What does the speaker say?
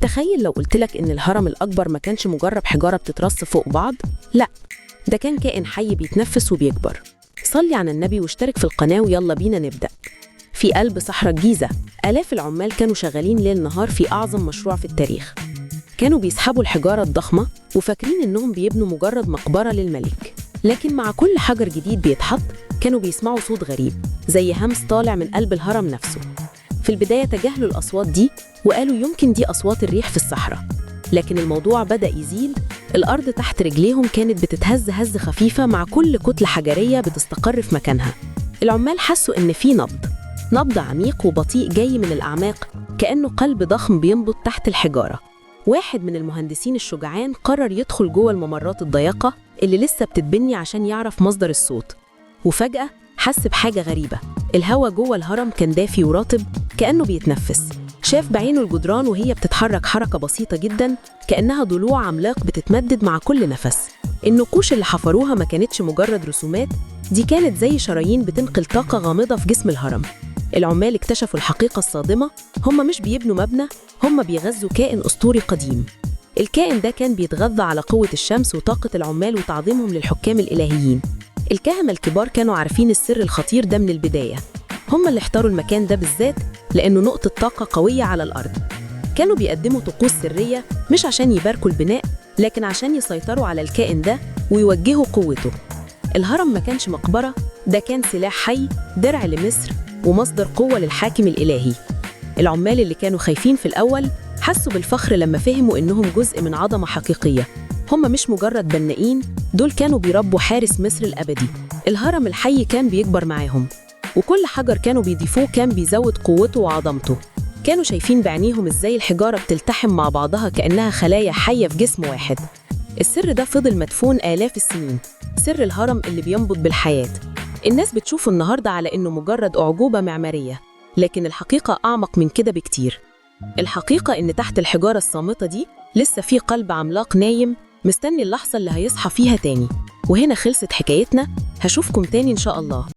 تخيل لو قلتلك إن الهرم الأكبر ما كانش مجرد حجارة بتترص فوق بعض، لا، ده كان كائن حي بيتنفس وبيكبر. صلي على النبي واشترك في القناة ويلا بينا نبدأ. في قلب صحراء الجيزة آلاف العمال كانوا شغالين ليل نهار في أعظم مشروع في التاريخ. كانوا بيسحبوا الحجارة الضخمة وفاكرين إنهم بيبنوا مجرد مقبرة للملك، لكن مع كل حجر جديد بيتحط كانوا بيسمعوا صوت غريب زي همس طالع من قلب الهرم نفسه. في البداية تجاهلوا الأصوات دي وقالوا يمكن دي أصوات الريح في الصحراء، لكن الموضوع بدأ يزيد. الأرض تحت رجليهم كانت بتتهز هز خفيفة مع كل كتلة حجرية بتستقر في مكانها. العمال حسوا إن في نبض، نبض عميق وبطيء جاي من الأعماق، كأنه قلب ضخم بينبض تحت الحجارة. واحد من المهندسين الشجعان قرر يدخل جوه الممرات الضيقة اللي لسه بتتبني عشان يعرف مصدر الصوت، وفجأة حس بحاجة غريبة. الهوا جوه الهرم كان دافي ورطب كأنه بيتنفس. شاف بعينه الجدران وهي بتتحرك حركة بسيطة جدا، كأنها ضلوع عملاق بتتمدد مع كل نفس. النقوش اللي حفروها ما كانتش مجرد رسومات، دي كانت زي شرايين بتنقل طاقة غامضة في جسم الهرم. العمال اكتشفوا الحقيقة الصادمة، هم مش بيبنوا مبنى، هم بيغذوا كائن أسطوري قديم. الكائن ده كان بيتغذى على قوة الشمس وطاقة العمال وتعظيمهم للحكام الإلهيين. الكهنة الكبار كانوا عارفين السر الخطير ده من البداية، هم اللي اختاروا المكان ده بالذات لأنه نقطة طاقة قوية على الأرض. كانوا بيقدموا طقوس سرية مش عشان يباركوا البناء، لكن عشان يسيطروا على الكائن ده ويوجهوا قوته. الهرم ما كانش مقبرة، ده كان سلاح حي، درع لمصر ومصدر قوة للحاكم الإلهي. العمال اللي كانوا خايفين في الأول حسوا بالفخر لما فهموا إنهم جزء من عظمة حقيقية. هم مش مجرد بنائين، دول كانوا بيربوا حارس مصر الأبدي. الهرم الحي كان بيكبر معاهم، وكل حجر كانوا بيضيفوه كان بيزود قوته وعظمته. كانوا شايفين بعينيهم إزاي الحجارة بتلتحم مع بعضها كأنها خلايا حية في جسم واحد. السر ده فضل مدفون آلاف السنين، سر الهرم اللي بينبض بالحياة. الناس بتشوفه النهاردة على إنه مجرد أعجوبة معمارية، لكن الحقيقة أعمق من كده بكتير. الحقيقة إن تحت الحجارة الصامتة دي لسه في قلب عملاق نايم مستني اللحظة اللي هيصحى فيها تاني. وهنا خلصت حكايتنا، هشوفكم تاني إن شاء الله.